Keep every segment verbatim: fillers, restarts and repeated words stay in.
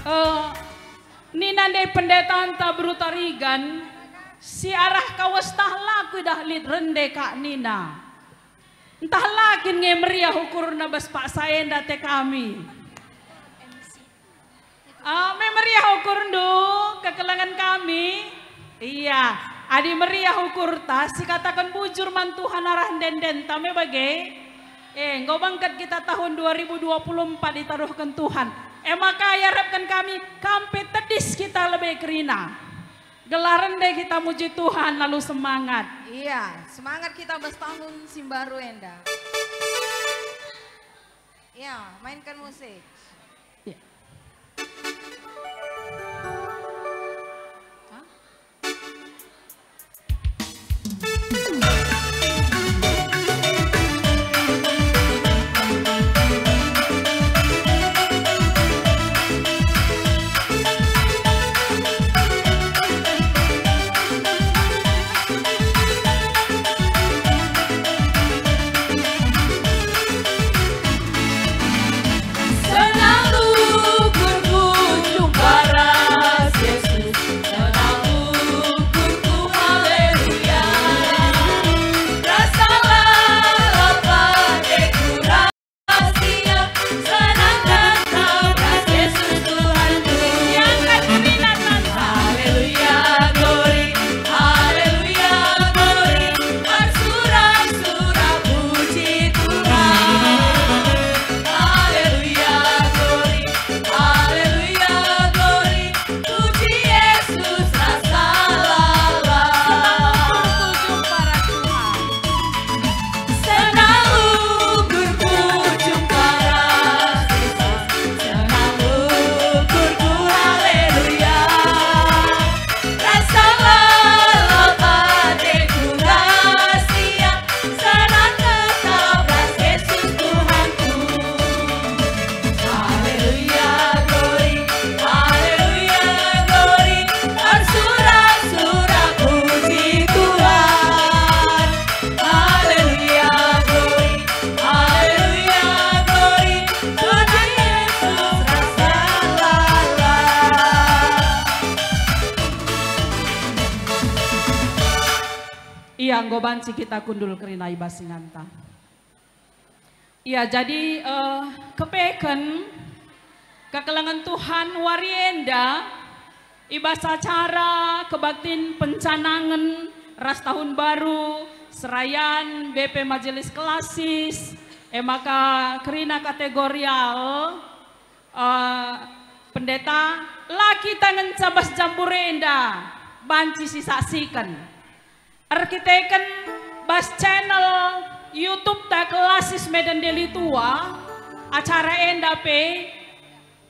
Eh, nina ndai pendetanta beru Tarigan, si arah kawestah la kuidah lit rende kak nina. Ntah la kin nge meriah ukurna bas paksa enda te kami. Ah, me meriah ukurndu, kekelengen kami. Iya, adi meriah ukurta, sikataken bujur man Tuhan arah ende-endenta me bage. Eh, enggo bengket kita tahun dua ribu dua puluh empat ditaruhken Tuhan. E maka iarapken kami, kam pe tedis kita lebe kerina. Gelah rende kita muji Tuhan, lalu semangat. Iya, semangat kita bas tahun si mbaru enda. Iya, mainkan musik. Iya. Hah? Senang ukurku jumpa ras Yesus, senang ukurku, haleluya. Rasalah ateku ras Ia, senang tetap ras Yesus Tuhanku. Haleluya, glory, haleluya, glory, bersorak-sorak puji Tuhan. Haleluya, glory, haleluya, glory, puji Yesus rasa lalap. Senang ukurku jumpa ras Yesus, senang ukurku, haleluya. Rasa lalap ateku ras Ia, senang tetap ras Yesus Tuhanku. Haleluya, glory, haleluya, glory, bersorak-sorak puji Tuhan. Haleluya, glory, haleluya, glory, puji Yesus rasa lalap. Ia enggo banci kita kundul kerina i bas inganta. Ia jadi, eh, kepeken kekelengen Tuhan wari enda i bas acara kebaktin pencanangen ras tahun baru, serayan B P Majelis Klasis, e maka kerina kategorial, eh, pendeta, la kita ngenca bas jambur enda banci sisaksiken. Erkiteken bas channel YouTube-ta Klasis Medan Deli Tua, acara enda pe,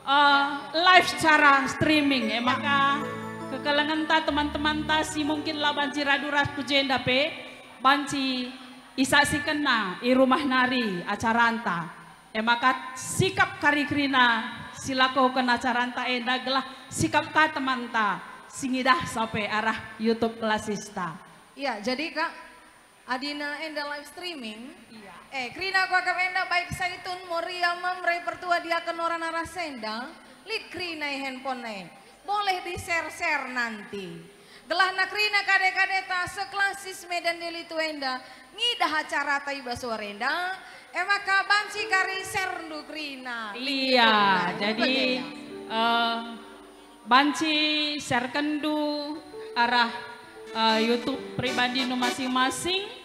eh, live secara streaming. E maka kekelengenta, teman-temanta si mungkin la banci radu ras ku jenda pe, banci isaksikenna i rumah nari acaranta. E maka sikap kari kerina si lakoken acaranta enda gelah sikap ka temanta si ngidah sape arah YouTube Klasista. Iya, jadi, Kak, adina enda live streaming, iya, eh, kerina kuakap enda baik Saitun, Moria, Mamre, Pertua, Diaken, Noran ras enda, lit kerina i handphone e. Boleh di-share-share nanti. Gelahna kerina kade-kadeta seKlasis Medan Deli Tua enda ngidah acarata i bas wari enda, e maka banci kari share-ndu kerina. Iya, jadi, eh, banci share-kenndu arah, eh, YouTube pribadindu masing-masing.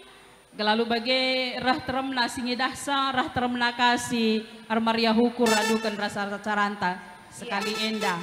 Gelalu bage reh teremna si ngidahsa, reh teremna ka si ermeriah ukur aduken ras acaranta sekali enda.